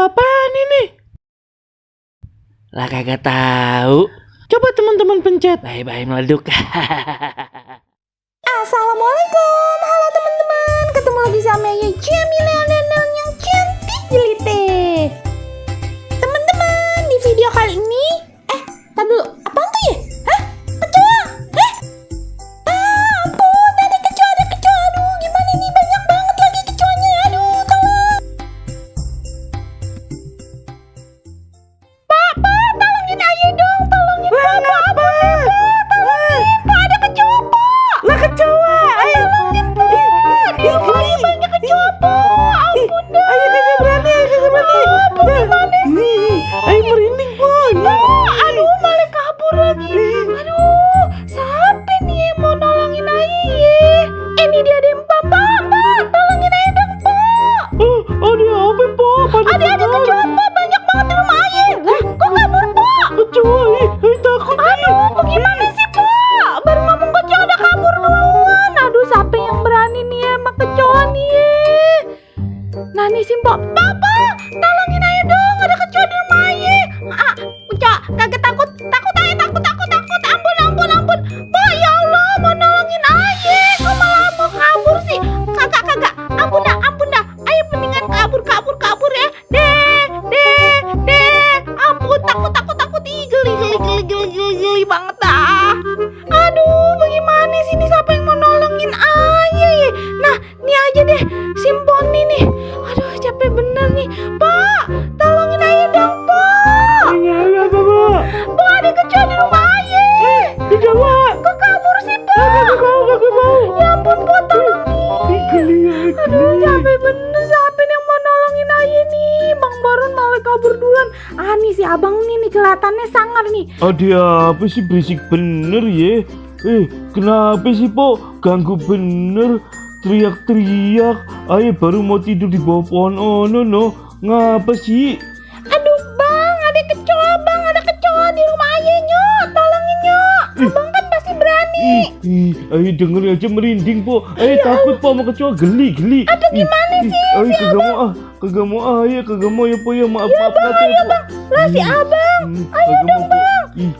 apaan ini? Lah kagak tahu. Coba teman-teman pencet. Bye-bye meleduk. Assalamualaikum, halo teman-teman. Ketemu lagi sama Yaya Jamila dan yang cantik jeliteh. Teman-teman, di video kali ini tar dulu, apaan tuh ya? Hah? Kecoa? Ampun, ada kecoa. Aduh, gimana ini, banyak banget lagi kecoanya. Aduh, tolong. Pak, tolongin Ayah dong, tolongin Pak. Tolongin Pak, ada kecoa Pak. Lah kecoa. Ayo Tolongin Pak, di rumahnya banyak kecoa Pak. Ampun dah. Ayo kagak berani. Gimana sih? Ayo merinding po. Aduh, malah kabur lagi. Aduh, siapa nih yang mau nolongin Ayah? Ini dia Dempa, Pak, tolongin Ayah dong, Pak. Ada apa po? Ada kecoa, Pak, banyak banget di rumah Ayah. Lah, kok kabur, Pak? Kecoa. Takut. Aduh, bagaimana sih, Pak? Baru ngomong kecoa udah kabur duluan. Aduh, siapa yang berani nih sama kecoa nih? Nah, nih sih, Pak, tolongin Ayah dong, ada kecoa di rumah Ayah. Kecoa, kagak takut Ayah, takut. Ampun. Pak, ya Allah, mau nolongin Ayah, kok malah mau kabur sih? Kagak. Ampun dah. Ayah mendingan kabur ya. Deh. Ampun, takut. Ih, geli banget dah. Aduh, bagaimana sih ini, siapa yang mau nolongin Ayah ya? Nah, nih aja deh, Simponi nih. Aduh, capek bener nih. Pak, tolongin Ayah dong, Pak. Apa po? Pak, ada kecoa di rumah Ayah. Kecoa. Kok kabur sih, Pak? Kagak mau. Ya ampun, Pak, tolongin. Geli. Aduh, capek bener, siapa yang mau nolongin Ayah nih? Bang Baron malah kabur duluan. Nih si abang nih kelihatannya sangar nih. Ada apa sih, berisik bener ya? Kenapa sih po? Ganggu bener, teriak-teriak. Ayah baru mau tidur di bawah pohon no. Ngapa sih? Aduh bang, ada kecoa di rumah Ayah, Nyok. Tolongin, Nyok. Abang kan pasti berani. Ayah denger aja merinding po. Takut po sama kecoa, geli. Aduh, gimana sih si Kagak mau ayah, kagak mau ya po ya, maaf. Bang, lah si abang. Ayo dong bang.